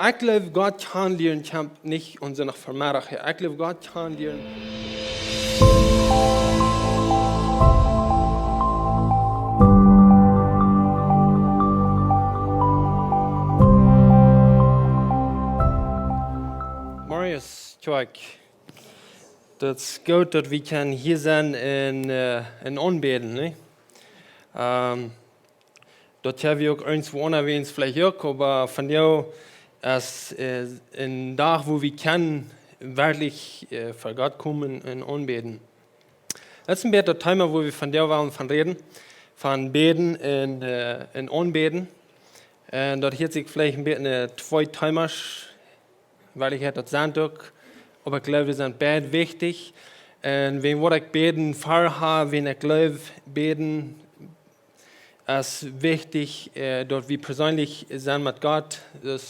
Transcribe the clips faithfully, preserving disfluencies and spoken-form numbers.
Ekj jleew, Gott kjanen lieren kjemt nich onse noch Vemeddach häa. Ekj jleew, Gott kjanen lieren. Marius, Kjoakj. Daut es goot, daut wie kjennen hia sennen un, äh, un aunbäden, nä? Ähm, daut hab wie uk irjentwua aundasch veleicht uk, oba vondoag es, äh, een Dach, wua wie kjennen werkjlich, äh, ver Gott komen un aunbäden. Daut es een bät daut Thema, wua wie vondoag wellen von räden, von bäden un, äh, un aunbäden. Un daut hieet sikj veleicht een bät, äh, twee Themas, wiels ekj daut sent uk, oba ekj jleew, dee sent beid wichtich. Un wan waut ekj bäden ver ha, wan ekj jleew, bäden es wichtich, äh, daut wie perseenlich sent met Gott. Daut,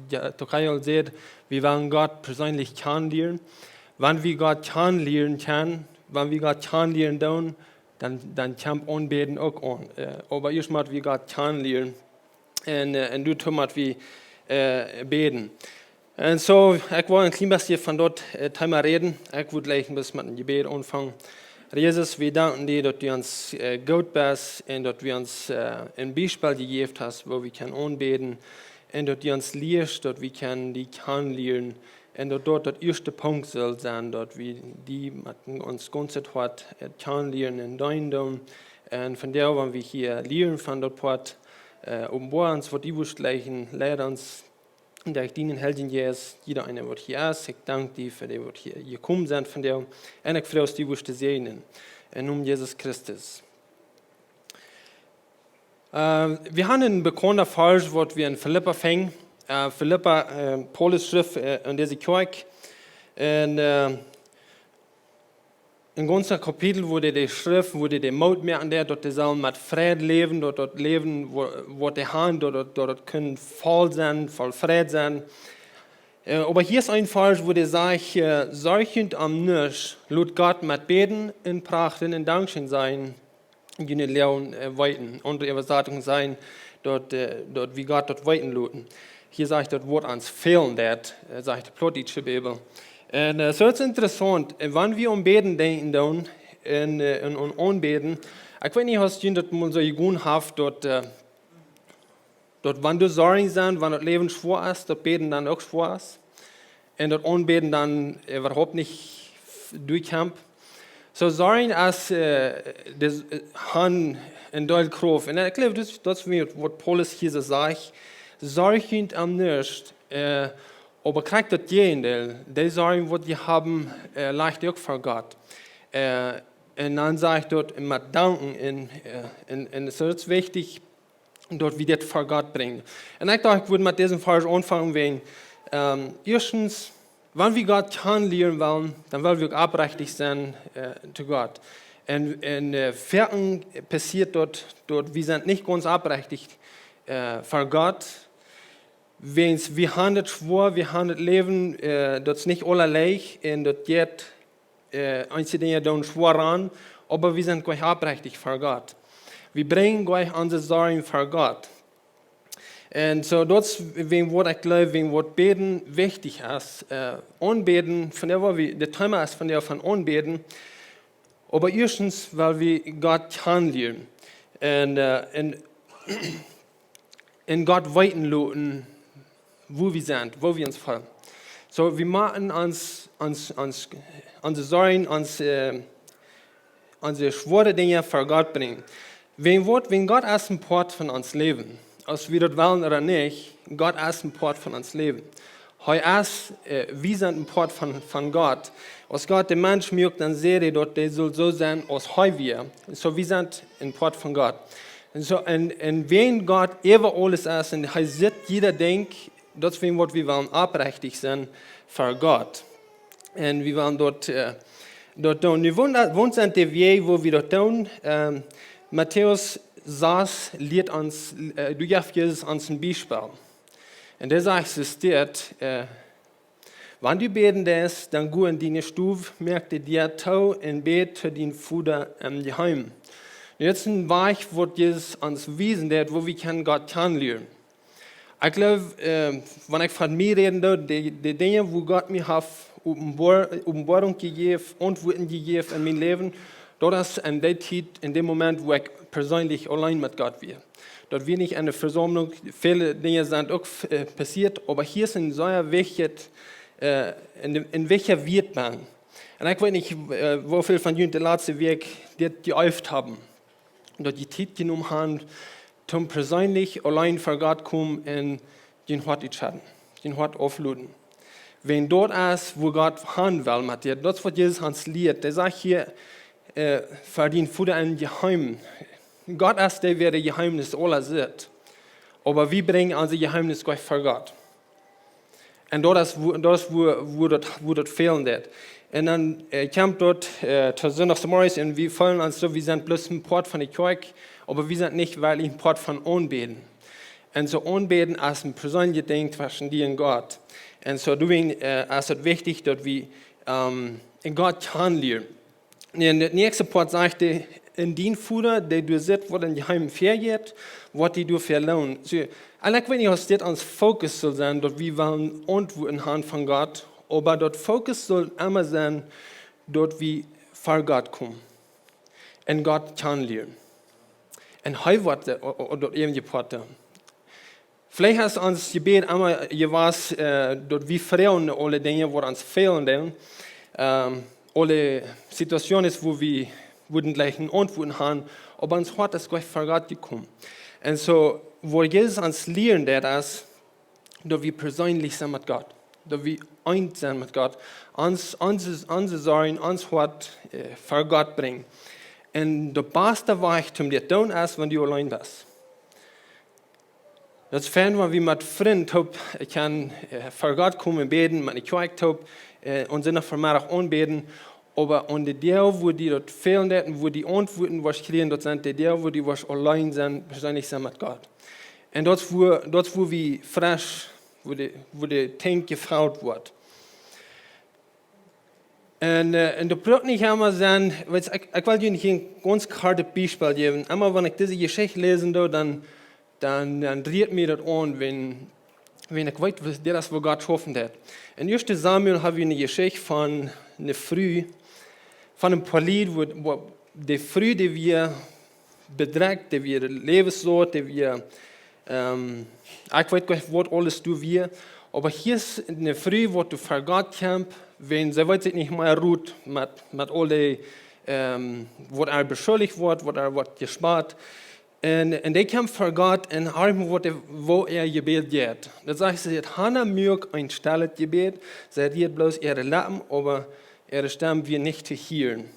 jo, Tokayo säd, wie wellen Gott perseenlich kjanen lieren. Wan wie Gott kjanen lieren kjennen, wan wie Gott kjanen lieren doonen, dan, dan kjemt aunbäden uk aun. Äh, oba ieescht mott wie Gott kjanen lieren. Un, äh, un doatoo mott wie, äh, bäden. Un soo, ekj well een kjlien bät von daut, äh, Thema räden. Ekj wudd jlikj een bät met een Jebäd aunfangen. Herr Jesus, wie danken die, daut du ons, äh, goot best un daut du ons, äh, een Biespel jejäft hast, woo wie kjennen aunbäden. Un daut du ons lieescht, daut wie kjennen die kjanen lieren. Un daut daut de ieeschte Punkt saul sennen, daut wie die met ons gaunzet Hoat, äh, kjanen lieren un deenen doonen. Un vondoag, wan wie hia lieren von daut Poat, äh, openboa ons, waut du wurscht jlikjen, leid ons derch dienen Heiljen Jeist, jieda eena waut hia es. Ekj dank die fa dee waut hia jekomen sent vondoag. Un ekj froag die, wurscht dee säajnen. Em Nomen Jesus Christus. Äh, wie haben een bekaunda Varsch, waut wie en Filippa finjen. Äh, Filippa, äh, Paulus schrift, äh, aun dise Kjoakj. Un, äh, een gaunzet Kapitel, wua hee dee schrift, wua hee dee Moot moaken deed, daut dee sellen met Fräd läwen, daut daut Läwen, wua-, waut dee haben, daut daut, daut daut kunn voll sennen, voll Fräd sennen. Äh, oba hia es een Varsch, wua hee sajcht, äh: "Sorjt junt om nuscht, lot Gott met Bäden un Prachten un Dankscheen sajen, june Läajen, äh, weeten." Aundre Äwasatungen sajen, daut, äh, daut wie Gott daut weeten loten. Hia sajcht daut, waut ons fälen deit, äh, sajcht de plautdietsche Bibel. Un, äh, soo es interessaunt, äh, wan wie aun bäden denkjen doonen un, äh, un, un aunbäden, ekj weet nich, aus jie daut mol soo jegonen haben, daut, äh, daut wan doa Sorjen sent, wan daut Läwen schwoa es, daut Bäden dan uk schwoa es. Un daut Aunbäden dan äwahaupt nich derchkjemt. Soo Sorjen es, äh, dee, äh, haben een Deel Krauft. Un ekj jleew, daut, daut es waut, waut Paulus hia soo sajcht. Sorjt junt om nuscht, äh, oba krakjt daut Jäajendeel. Dee Sorjen, waut wie haben, äh, lajcht uk ver Gott. Äh, un dan sajcht daut met Danken un, äh, un, un soo es wichtich, daut wie dit ver Gott brinjen. Un ekj docht, ekj wudd met disen Varsch aunfangen, wäajen, ähm, ieeschtens, wan wie Gott kjanen lieren wellen, dan well wie uk oprechtich sennen, äh, to Gott. Un, un, äh, foaken passieet daut, daut wie sent nich gaunz oprechtich, äh, ver Gott. Wäajen wie haben daut schwoa, wie haben daut Läwen, äh, daut es nich aula leicht un daut jeit, äh, eenje Dinja doonen schwoa aun, oba wie sent nich oprechtich ver Gott. Wie brinjen nich onse Sorjen ver Gott. Un soo, daut es wäajen waut ekj jleew, wäajen waut bäden wichtich es. Äh, aunbäden, vondoag, waut wie, daut Thema es vondoag von aunbäden. Oba ieeschtens, wiels wie Gott kjanen lieren. Un, äh, un, un Gott weeten loten, woo wie sent, woo wie ons feelen. Soo, wie motten ons, ons, ons, onse Sorjen, ons, äh, onse schwoare Dinja ver Gott brinjen. Wäajen waut, wäajen Gott es een Poat von ons Läwen. Aus wie daut wellen ooda nich, Gott es een Poat von ons Läwen. Hee es, äh, wie sent een Poat von, von Gott. Aus Gott dän Mensch muak, dan säd hee, daut dee saul soo sennen, aus hee wia. Un soo, wie sent een Poat von Gott. Un soo, un, un wäajen Gott äwa aules es, un hee sitt jieda Dinkj, daut es wäajen waut wie wellen oprechtich sennen ver Gott. Un wie wellen daut, äh, daut doonen. Nu, waut, waut sent dee Wäaj, woo wie daut doonen? Ähm, Matäus sas lieet ons, äh, doa jeft Jesus ons een Biespel. Un dee sajcht, es dit, äh, wan du bäden deist, dan go en diene Stow, moak de Däa too un bäd to dienen Voda em Jeheimen. Nu, dit es een Wajch, waut Jesus ons wiesen deed, woo wie kjennen Gott kjanen lieren. Ekj jleew, äh, wan ekj von mie räden doo, de, de Dinja, woo Gott mie haft Openboar-, Openboarunk jejäft, Auntwuaten jejäft en mien Läwen, daut es en dee Tiet, en däm Moment, woo ekj perseenlich auleen met Gott wia. Daut wia nich en de Vesaumlunk, väle Dinja sent uk, äh, passieet, oba hia es een sea wichtjet, äh, een, een wichtja Wieet bie. Un ekj weet nich, äh, woo väl von junt de latste Wäakj dit jeeeft haben. Daut jie Tiet jenomen haben, om perseenlich auleen ver Gott komen un jun Hoat utschedden, jun Hoat aufloten. Wan daut es, woo Gott han well met die, daut es waut Jesus ons lieet. Hee sajcht hia, äh, ver dien Voda em Jeheimen. Gott es dee, wäa de Jeheemnis aula sitt. Oba wie brinjen onse Jeheemnis nich ver Gott. Un daut es woo, daut es woo, woo daut, woo daut fälen deit. Un dan, äh, kjemt daut, äh, to Sindachsmorjes un wie feelen ons soo, wie sent bloos een Poat von de Kjoakj, oba wie sent nich werkjlich een Poat von Aunbäden. Un soo Aunbäden es een perseenlichet Dinkj tweschen die un Gott. Un soo doawäajen, äh, es et wichtich, daut wie, ähm, Gott kjanen lieren. Un daut näakjste Poat sajcht hee, un dien Voda, dee doa sitt, waut em Jeheimen väajeit, woat die doafäa loonen. Soo, un ekj weet nich, aus dit ons Fokus saul sennen, daut wie wellen Auntwuaten haben von Gott, oba daut Fokus saul emma sennen, daut wie ver Gott komen un Gott kjanen lieren. Un hee woat, äh, o-, o-, daut äwentje Poat doonen. Veleicht es ons Jebäd emma jewast, äh, daut wie froagen no aule Dinja, waut ons fälen doonen, ähm, aule Situationen, woo wie wudden jlikj eene Auntwuat haben, oba ons Hoat es nich ver Gott jekomen. Un soo, waut Jesus ons lieren deit, es, daut wie perseenlich sent met Gott, daut wie eent sent met Gott, ons, onse, onse Sorjen, ons Hoat, äh, ver Gott brinjen. Un de baste Wajch, om dit to doonen, es, wan du auleen best. Daut es fein, wan wie met Frind toop, äh, kjennen, äh, ver Gott komen bäden, met de Kjoakj toop, äh, un sent noch Vemeddach aunbäden. Oba aun de Doag, woo die daut fälen deit un woo du Auntwuaten woascht kjrieen, daut sent de Doag, woo du woascht auleen sennen, perseenlich sennen met Gott. Un daut es woo, daut es woo wie fresch, woo de, woo de Tank jefelt woat. Un, äh, un daut brukt nich emma sennen, weetst, ekj, ekj well junt hia een gaunz kort Biespel jäwen. Emma wan ekj dise Jeschicht läsen doo, dan, dan, dan rieet mie daut aun, wan, wan ekj weet, waut, dit es, woo Gott schaufen deit. En ieeschte Samuel hab wie eene Jeschicht von eene Fru, von een Poa Lied, woo, woo de Fru, dee wia bedrekjt, dee wia läwensloos, dee wia, ähm, ekj weet nich, waut aules doa wia. Oba hia es eene Fru, waut doa ver Gott kjemt, wan see weet sikj nich mea rut met, met aul dee, ähm, waut äa beschuldicht woat, waut äa woat jespat. Un, un dee kjemt ver Gott un horcht, waut äa, woo äa Jebäd jeit. Daut sajcht, see haud, Hanna muak een stillet Jebäd, see rieed bloos äare Leppen, oba äare Stemm wia nich to hieren.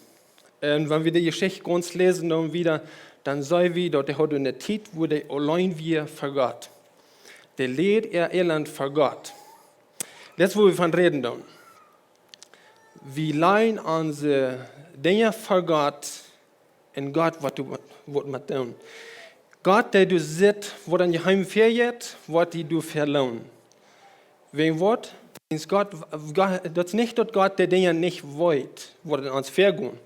Un wan wie de Jeschicht gaunz läsen dan wieda, dan seenen wie, daut dee haud eene Tiet, woo dee auleen wia ver Gott. Dee läd äa Elend ver Gott. Daut es, woo wie von räden dan. Wie lajen onse Dinja ver Gott un Gott woat doa, woat met doonen. Gott, dee doa sitt, waut em Jeheimen väajeit, woat die doafäa loonen. Wäajen waut? Wäajen Gott, Gott, daut es nich, daut Gott de Dinja nich weet, waut en ons väagonen.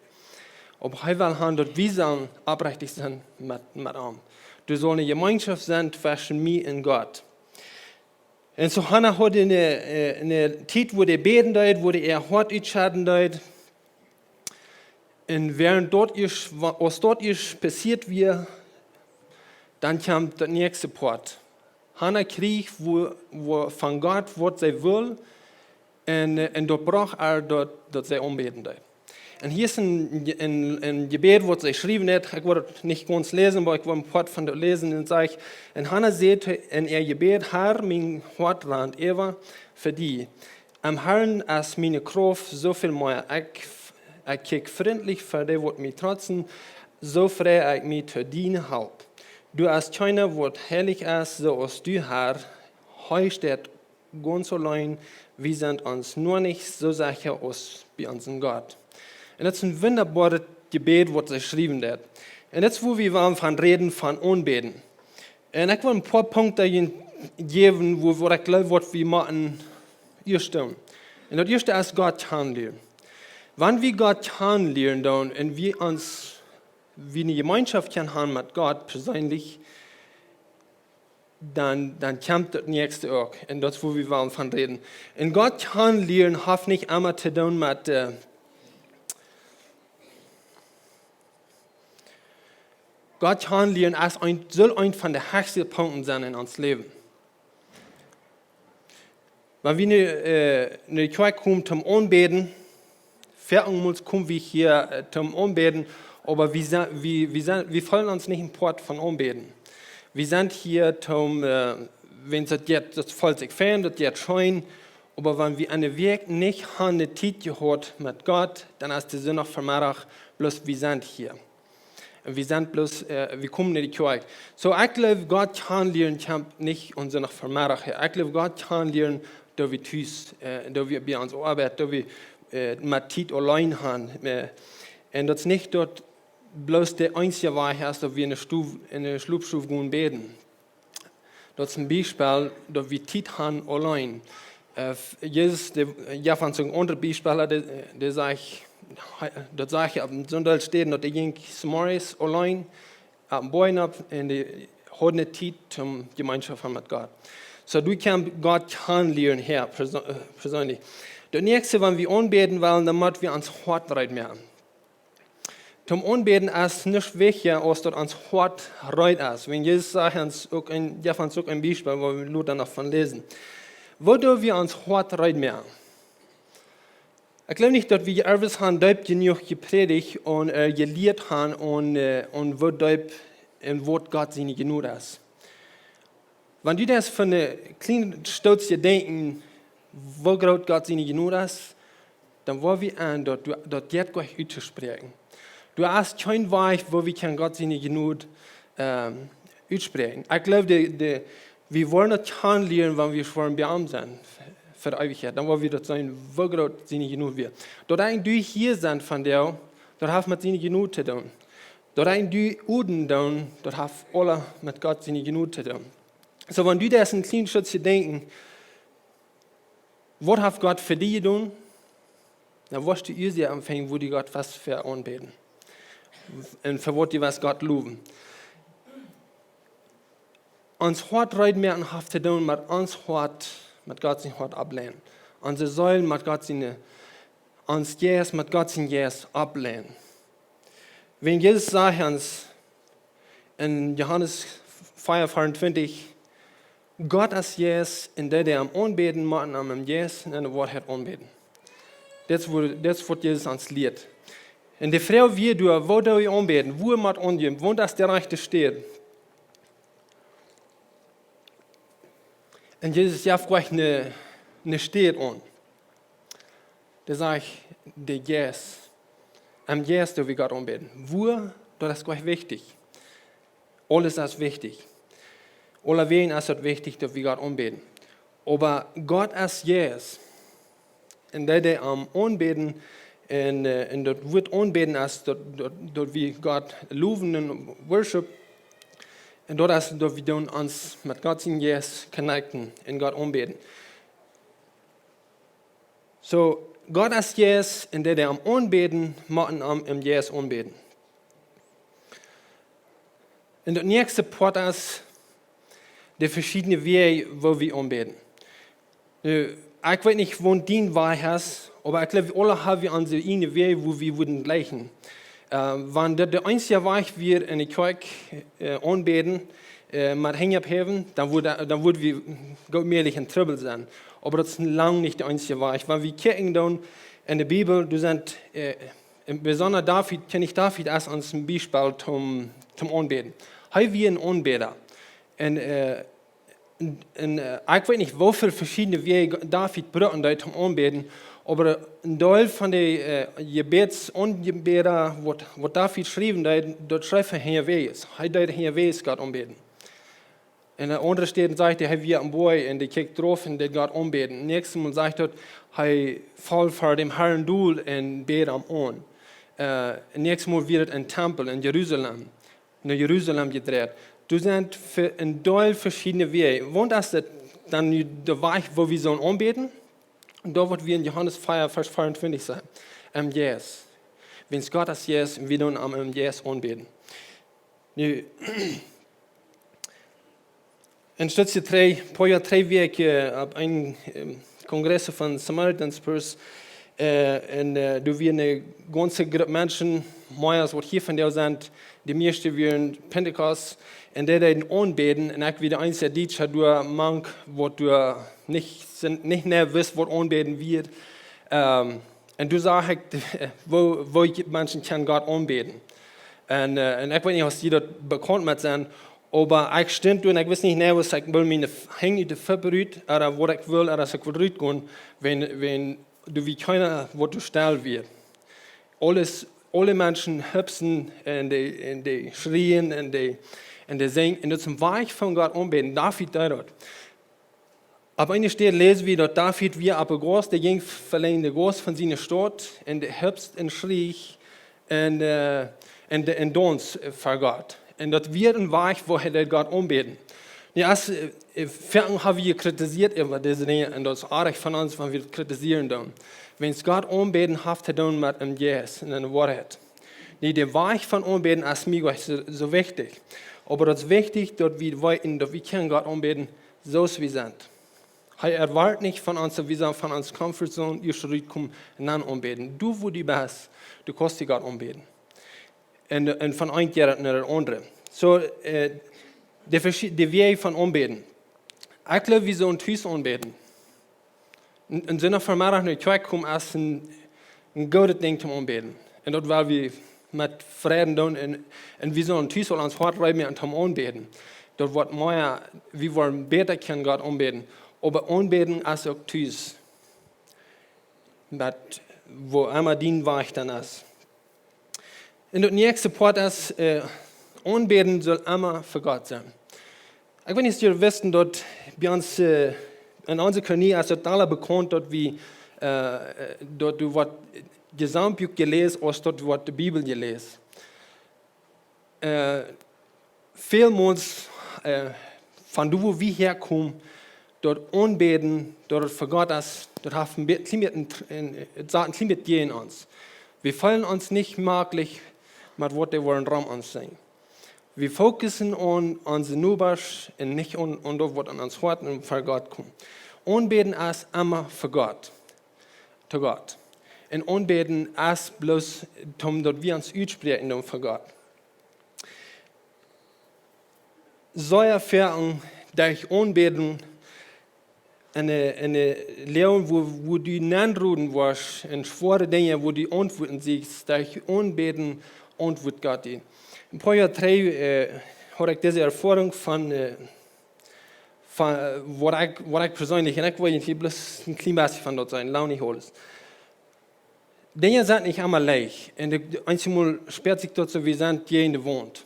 Oba hee well haben, daut wie sellen oprechtich sennen met, met am. Doa saul eene Jemeenschoft sennen tweschen mie un Gott. Un soo Hanna haud eene, äh, eene Tiet, woo dee bäden deed, woo dee äa Hoat utschedden deed. Un wäarent daut ieescht, wa-, aus daut ieescht passieet wia, dan kjemt daut näakjste Poat. Hanna kjrieech woo, woo von Gott, waut see wull, un, äh, un daut brocht äa, daut, daut see aunbäden deed. Un hia es een, een, een Jebäd, waut see jeschräwen haft. Ekj woa daut nich gaunz läsen, oba ekj woa een Poat von daut läsen. Un sajcht: Un Hanna säd en äa Jebäd: Herr, mien Hoat rant äwa fa die. Em Herrn es miene Krauft soo väl mea. Ekj, ekj kjikj frintlich ver dee, waut mie trotzen, soo frei ekj mie to diene Help. Doa es kjeena, waut heilich es, soo aus du, Herr. Hee steit gaunz auleen, wie sent ons noch nich soo secha aus bie onsen Gott. Un daut es een wundaboaret Jebäd, waut see jeschräwen haft. Un daut es, woo wie wellen von räden, von aunbäden. Un ekj well een poa Punkten jäwen, woo, woo ekj jleew, waut wie motten ieescht doonen. Un daut ieeschte es Gott kjanen lieren. Wan wie Gott kjanen lieren doonen un wie ons, wie eene Jemeenschoft kjennen haben met Gott perseenlich, dan, dan kjemt daut näakjste uk. Un daut es, wua wie wellen von räden. Un Gott kjanen lieren haft nich emma to doonen met, äh, Gott kjanen lieren es een, saul eent von de hechste Punkten sennen en ons Läwen. Wan wie nu, äh, no de Kjoakj komen toom aunbäden, foaken mol komen wie hia, äh, toom aunbäden, oba wie sent, wie, wie sent, wie feelen ons nich een Poat von aunbäden. Wie sent hia toom, äh, wan daut jeit, daut feelt sikj fein, daut jeit scheen, oba wan wie aun de Wäakj nich haben de Tiet jehaut met Gott, dan es de Sindach Vemeddach bloos, wie sent hia. Un wie sent bloos, äh, wie komen no de Kjoakj. Soo, ekj jleew, Gott kjanen lieren kjemt nich aun Sindach Vemeddach häa. Ekj jleew, Gott kjanen lieren, daut wie tus, äh, daut wie bie ons Oabeit, daut wie, äh, mea Tiet auleen haben. Äh, un daut es nich daut bloos de eensje Wajch es, daut wie enne Stow, enne Schlopstow gonen bäden. Daut es een Biespel, daut wie Tiet haben auleen. Äh, f-, Jesus, dee, äh, jeef ons een aundret Biespel, dee, dee säd, hee, daut säd hee opp een Sindach städen, daut hee jinkj zemorjes auleen opp een Boajch opp un dee haud nich Tiet toom Jemeenschoft haben met Gott. Soo, du kaust Gott kjanen lieren hia, perso-, äh, perseenlich. Daut näakjste, wan wie aunbäden wellen, dan mott wie ons Hoat reed moaken. Toom aunbäden es nuscht wichtja aus daut ons Hoat reed es. Wan Jesus säd ons uk een, jeef ons uk een Biespel, wua wie lota noch von läsen. Woo doo wie ons Hoat reed moaken? Ekj jleew nich, daut wie irjent han deep jenuach jeprädicht un, äh, jelieet han un, äh, un woo deep un waut Gott siene Jnod es. Wan du daut fa een kjlien Stootje denkjst, woo groot Gott siene Jnod es, dan woa wie aun daut, daut jeit goanich uttospräakjen. Doa es kjeen Wajch, woo wie kjennen Gott siene Jnod, ähm, utspräakjen. Ekj jleew, de, de, wie woaren daut kjanen lieren, wan wie woaren bie am sennen, fa de Eewichkjeit. Dan woa wie daut seenen, woo groot siene Jnod wia. Daut eent du hia sitst vondoag, daut haft met siene Jnod to doonen. Daut eent du uden doonen, daut haft aules met Gott siene Jnod to doonen. Soo, wan du daut een kjlien Stootje denkjst, waut haft Gott fa die jedonen? Dan woascht du ieescht aunfangen, woo du Gott west fa aunbäden. Un fa waut du west Gott lowen. Ons Hoat reed moaken haft to doonen met ons Hoat, met Gott sien Hoat opplänen. Onse Seel met Gott sien, ons Jeist met Gott sien Jeist opplänen. Wan Jesus säd ons en Johanes vea veeauntwintich, Gott es Jeist, un dee, dee am aunbäden, motten am em Jeist un enne Woarheit aunbäden. Daut es wua, daut es waut Jesus ons lieet. Un de Froag wia doa, woo doo wie aunbäden? Wua mott aunjäwen? Waut es de rajchte Städ? Un Jesus jeef goanich eene, eene Städ aun. Dee säd, de Jeist. Em Jeist doo wie Gott aunbäden. Wua, daut es goanich wichtich. Aules es wichtich. Aulawäajen es daut wichtich, daut wie Gott aunbäden. Oba Gott es Jeist. Un dee, dee am aunbäden, un, äh, un daut Wuat aunbäden es daut, daut, daut wie Gott lowen un worship. Un daut es daut wie doonen ons met Gott sien Jeist connecten un Gott aunbäden. Soo, Gott es Jeist, un dee, dee am aunbäden, motten am em Jeist aunbäden. Un daut näakjste Poat es de veschiedne Wäaj, woo wie aunbäden. Nu, ekj weet nich, waut dien Wajch es, oba ekj jleew, wie aule haben onse ieejne Wäaj, woo wie wudden jlikjen. Äh, wan daut de eensje Wajch wia en de Kjoakj, äh, aunbäden, äh, met Henj opphäwen, dan wudd, dan wudd wie goot mäajlich en Trubbel sennen. Oba daut es lang nich de eensje Wajch. Wan wie kjikjen dan en de Bibel, doa sent, äh, un besonda David, Kjennich David es ons een Biespel toom, toom aunbäden. Hee wia een Aunbäda. Un, äh, un, un, äh, ekj weet nich, woo väl veschiedne Wäaj David brukt om daut toom aunbäden, oba een Deel von de, äh, Jebäds-, Aunjebäda, waut, waut David schriewen deed, daut schreef hee enne Wäaj. Hee deed enne Wäaj Gott aunbäden. Un en aundre Städen sajcht hee, hee wia aum Boajch un hee kjikjt drauf un deed Gott aunbäden. Näakjstet Mol sajcht daut, hee foll ver däm Harn dol un bäd am aun. Äh, näakjstet Mol wia daut em Tempel en Jerusalem. No Jerusalem jedreit. Doa sent ve-, een Deel veschiedne Wäaj. Waut es daut dan nu de Wajch, woo wie sellen aunbäden? Daut woat wie en Johanes vea, Varsch veeauntwintich seenen. Em Jeist. Wiels Gott es Jeist, un wie doonen am em Jeist aunbäden. Nu, En Stootje dree, poa Joa dree wia ekj opp een Kongress von Samaritan Spurs, en doa wia eene gaunze Grupp Menschen, mea aus waut hia vondoag sent, de mieeschte wieren Pentecost, en dee deeden aunbäden, en ekj wia de eensja Dietscha doa mank, waut doa nich, nich wist, waut aunbäden wia. En doa sach ekj, woo, woo Menschen kjennen Gott aunbäden. En ekj weet nich, aus jie doa bekaunt met sent, oba ekj stunt doa en ekj wist nich, aus ekj wull miene Henj ut de Fupp rut, ooda waut ekj wull, ooda aus ekj wull rutgonen, wan, wan doa wia kjeena, waut doa stell wia. Aules, aule Menschen hupsen en dee, en dee schrieen, en dee, en dee sinjen, en daut es een Wajch von Gott aunbäden. David deed daut. Opp eene Städ läs wie, daut David wia opp de Gauss, dee jinkj velenjd de Gauss von siene Staut, en dee hupst en schrieech, en, en, en daunst fa Gott. En daut wia een Wajch, woo hee deed Gott aunbäden. Nu, aus, foaken ha wie jekritisieet äwa dise Dinja, en daut es oajch von ons, wan wie daut kritisieren doonen. Wan Gott aunbäden haft to doonen met een Jeist en eene Woarheit. Nu, de Wajch von aunbäden es mie nich soo, soo wichtich. Oba daut es wichtich, daut wie weeten, daut wie kjennen Gott aunbäden, soo aus wie sent. Hee erwart nich von ons, daut wie sellen von ons Comfort Zone ieescht rutkomen en dan aunbäden. Doa wua du best, du kaust Gott aunbäden. En, en von een Kjoakj no daut aundre. Soo, de veschiedne Wäaj von aunbäden. Ekj gloow, wie sellen tus aunbäden. En, en Sindach Vemeddach no de Kjoakj komen es een, een goodet Dinkj toom aunbäden. En daut well wie met Freiden doonen. En, en wie sellen tus aul ons Hoat reed moaken toom aunbäden. Daut woat mea, wie woaren bäta kjennen Gott aunbäden. Oba aunbäden es uk tus. Met woo emma dien Wajch dan es. En daut näakjste Poat es, aunbäden saul emma fa Gott sennen. Ekj weet nich, aus jie wisten, daut bie ons, en onse Kolonie es daut aula bekaunt, daut wie, daut doa woat Jesambbuak jeläst, aus daut woat de Bibel jeläst. Välmols, von doa wua wie häakomen, daut aunbäden, daut et fa Gott es, daut haft een bät, kjlien bät een, et sat een kjlien bät jäajen ons. Wie feelen ons nich maklich met waut dee woaren rom ons sennen. Wie fokussen aun onse Nobasch en nich aun, aun daut, waut en ons Hoat un fa Gott kjemt. Aunbäden es emma fa Gott. To Gott. En aunbäden es bloos, toom daut wie ons utspräakjen doonen fa Gott. Soo foaken derch aunbäden en de, en de Läwen, wua, wua du nenroden woascht, en schwoare Dinja, wua du Auntwuaten sieekjst, derch aunbäden auntwuat Gott die. Een poa Joa trigj haud ekj dise Erfoarunk von, von, waut ekj, waut ekj perseenlich, en ekj well hia bloos een kjlien bät von daut sajen, lang nich aules. Dinja sent nich emma leicht. En de, de, eenjemol späat sikj daut soo, wie sent jäajen de Waunt.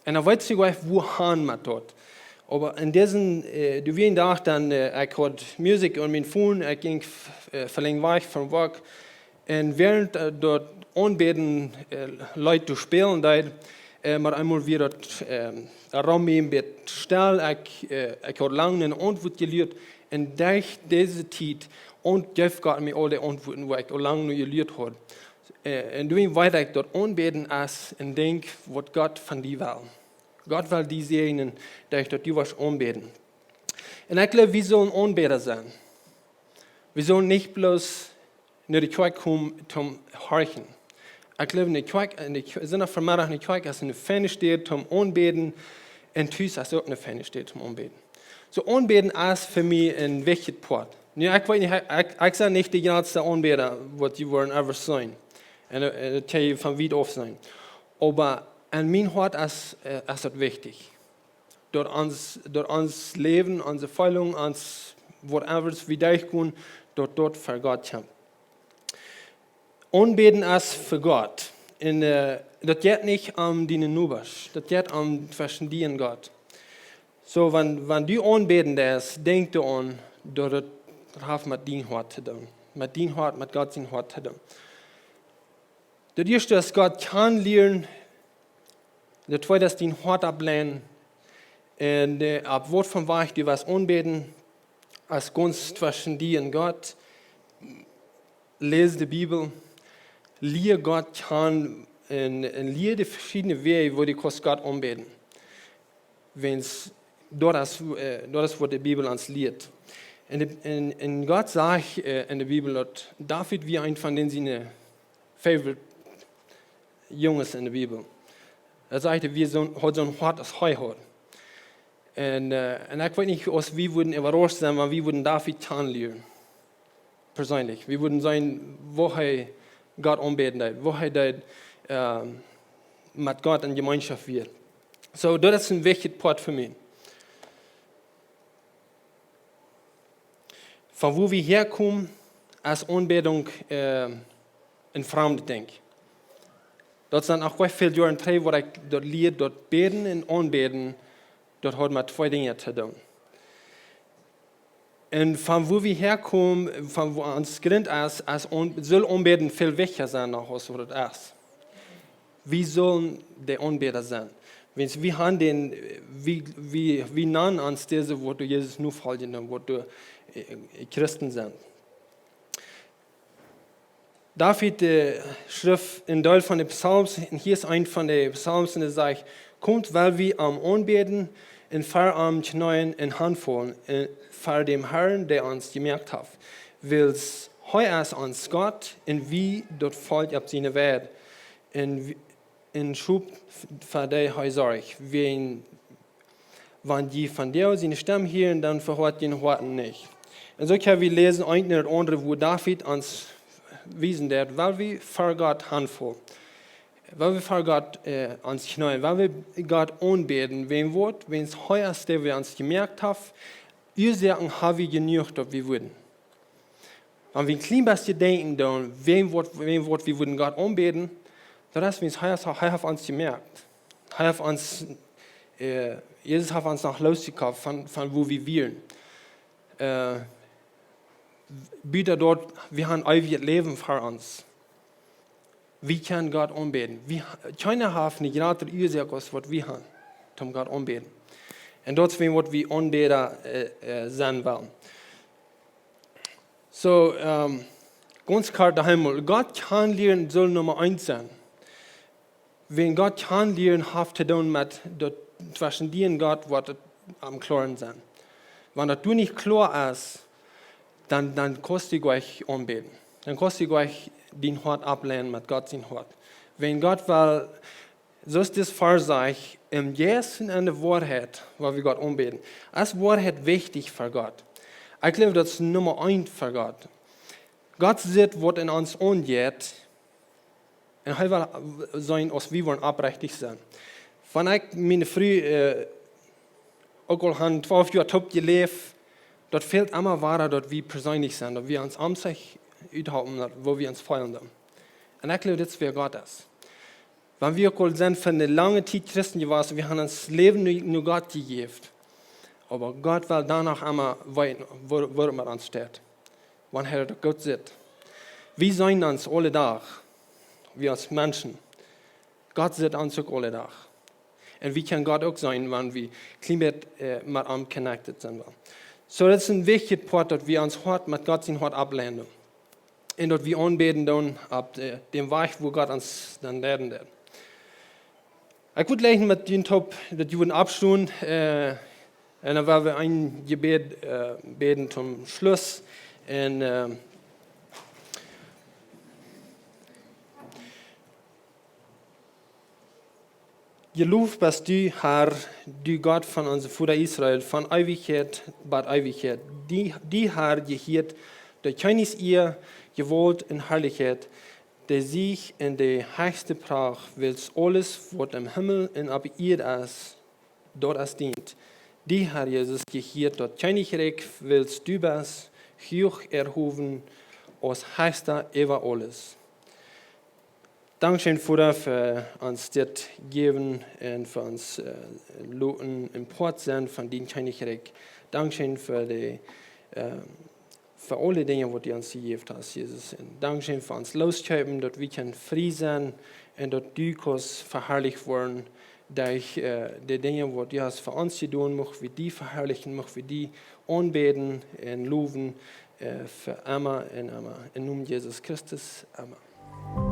En dan weetst du nich, wua han met daut. Oba en disen, doa wia een Dach dan, ekj haud Musikj aun mien Phone, ekj jinkj velenjd Wajch von Woakj. En wäarent daut aunbäden Leet doa spälen deed, met eemol wia daut rom mie een bät stell, ekj, ekj haud lang no ne Auntwuat jeluat. En derch dise Tiet jeef Gott mie aul de Auntwuaten, wua ekj aul lang no jeluat haud. En doa weet ekj, daut aunbäden es een Dinkj, waut Gott von die well. Gott well die säajnen, derch daut du woascht aunbäden. En ekj gloow, wie sellen Aunbäda sennen. Wie sellen nich bloos no de Kjoakj komen toom horchen. Ekj gloow, en de Kjoakj, en de Kjoakj, Sindach Vemeddach en de Kjoakj es eene feine Städ toom aunbäden, en tus es uk eene feine Städ toom aunbäden. Soo aunbäden es fa mie een wichtjet Poat. Nu, ekj weet nich, ekj, ekj sie nich de jratste Aunbäda, waut jie woaren ever seenen. En, en daut kjenn jie von wiet auf seenen. Oba en mien Hoat es, es daut wichtich. Daut ons, daut ons Läwen, onse Feelunk, ons whatever wie derchgonen, daut daut fa Gott kjemt. Aunbäden es fa Gott. En daut jeit nich om diene Nobasch. Daut jeit om tweschen die en Gott. Soo, wan, wan du aunbäden deist, denkj doaraun, daut daut haft met dien Hoat to doonen. Met dien Hoat, met Gott sien Hoat to doonen. Daut ieeschte es Gott kjanen lieren. Daut tweede es dien Hoat oppleiden. En opp waut von Wajch du woascht aunbäden, es gaunz tweschen die en Gott. Läs de Bibel. Lia Gott kjanen en, en lia de veschiedne Wäaj, woo du kaust Gott aunbäden. Wan Daut es, äh, daut es waut de Bibel ons lieet. Un, de, un, un Gott sajcht, äh, enne Bibel, daut David wia eent von dän siene favorite Junges enne Bibel. Daut sajcht, wia soon, haud soon Hoat aus hee haud. Un, äh, un ekj weet nich, aus wie wudden äwarascht sennen, wan wie wudden David kjanen lieren. Perseenlich. Wie wudden seenen, woo hee Gott aunbäden deed, woo hee deed, ähm, met Gott enn Jemeenschoft wia. Soo, daut es een wichtja Poat fa mie. Von wua wie häakomen, es Aunbädunk, äh, een framdet Dinkj. Daut sent uk goa väl Joaren trigj, waut ekj daut lieed, daut Bäden un Aunbäden, daut haud met twee Dinja to doonen. Un von wua wie häakomen, von wua ons Grunt es, es aun-, sull Aunbäden väl wichtja sennen noch aus waut et es. Wie sellen de Aunbäda sennen. Wiels wie han dän, wie, wie, wie nanen ons dise, waut doa Jesus nofoljen un waut doa, äh, Christen sent. David, äh, schrift een Deel von de Psalms, un hia es eent von de Psalms, un hee sajcht: "Komt, well wie am aunbäden un ver am kjneeen un Haunt faulen, äh, ver däm Herrn, dee ons jemoakt haft. Wiels hee es ons Gott, un wie daut Volkj opp siene Weid, un wie, un Schop, fa dee hee sorcht. Wan, wan jie vondoag siene Stemm hieren, dan vehoat jun Hoaten nich." Un soo kjenn wie läsen, eent no daut aundre, wua David ons wiesen deed, well wie ver Gott Haunt faulen. Well wie ver Gott, äh, ons kjneeen, well wie Gott aunbäden, wäajen waut, wiels hee es dee, dee ons jemoakt haft, Uasoaken ha wie jenuach, daut wie wudden. Wan wie een kjlien bät denkjen doonen, wäajen waut, wäajen waut wie wudden Gott aunbäden, daut es, wiels hee, hee haft ons jemoakt. Hee haft ons, äh, Jesus haft ons noch lossjekoft von, von wua wie wieren. Äh, buta daut, wie han eewjet Läwen ver ons. Wie kjennen Gott aunbäden. Wie, kjeena haft eene jratre Uasoak aus waut wie han, om Gott aunbäden. Un daut es wäajen waut wie Aunbäda, äh, äh, sennen wellen. Soo, ähm, gaunz kort noch eemol. Gott kjanen lieren saul Numma eent sennen. Wäajen Gott kjanen lieren haft to doonen met daut tweschen die un Gott waut et aum kloaren sennen. Wan daut doa nich kloa es, dan, dan kaust du nich aunbäden. Dan kaust du nich dien Hoat oppläajen met Gott sien Hoat. Wan Gott well, soo aus dit Varsch sajcht, em Jeist un enne Woarheit, woa wie Gott aunbäden. Es Woarheit wichtich fa Gott? Ekj jleew, daut es Numma eent fa Gott. Gott sitt, waut enn ons aunjeit, un hee well seenen, aus wie wellen oprechtich sennen. Wan ekj miene Fru, äh, uk aul han twalf Joa toop jeläft, daut fält emma wada, daut wie perseenlich sent, daut wie ons aum sikj uthalden, daut, woo wie ons feelen dan. Un ekj jleew, dit es wäa Gott es. Wan wie uk aul sent fa eene lange Tiet Christen jewast, wie han ons Läwen no, no Gott jejäft. Oba Gott well doano emma weeten, woo, woo et met ons steit. Wan hee daut goot sitt. Wie seenen ons aule Dach, wie aus Menschen. Gott sitt ons uk aule Dach. Un wie kjennen Gott uk seenen, wan wie kjlien bät, äh, met am connected sent wellen. Soo, daut es een wichtja Poat, daut wie ons Hoat met Gott sien Hoat oppläajen. Un daut wie aunbäden dan opp de, dän Wajch, wua Gott ons dan leiden deed. Ekj wudd jleichen met dän toop, daut jie wudden oppstonen, äh, un dan woa wie een Jebäd, äh, bäden toom Schluss. Un, äh, Jeloft best du, Herr, du Gott von onsen Voda Israel, von Eewichkjeit bat Eewichkjeit. Die, die, Herr, jehieet de Kjennichsea, Jewault un Harlichkjeit, de Siech un de hechste Pracht, wiels aules, waut em Himmel un opp de Ieed es, daut es dient. Die, Herr Jesus, jehieet daut Kjennichrikj, wiels du best huach erhowen aus Hechsta äwa aules. Dankscheen, Voda, fa ons dit jäwen un fa ons, äh, loten een Poat sennen von dien Kjennichrikj. Dankscheen fa de, äh, fa aule Dinja, waut du ons jejäft hast, Jesus. Un dankscheen fa ons loskjeepen, daut wie kjennen frie sennen un daut du kaust veharlicht woaren derch, äh, de Dinja, waut du hast fa ons jedonen. Mucht wie die veharlichen, mucht wie die aunbäden un lowen, äh, fa emma un emma. Em Nomen Jesus Christus. Amen.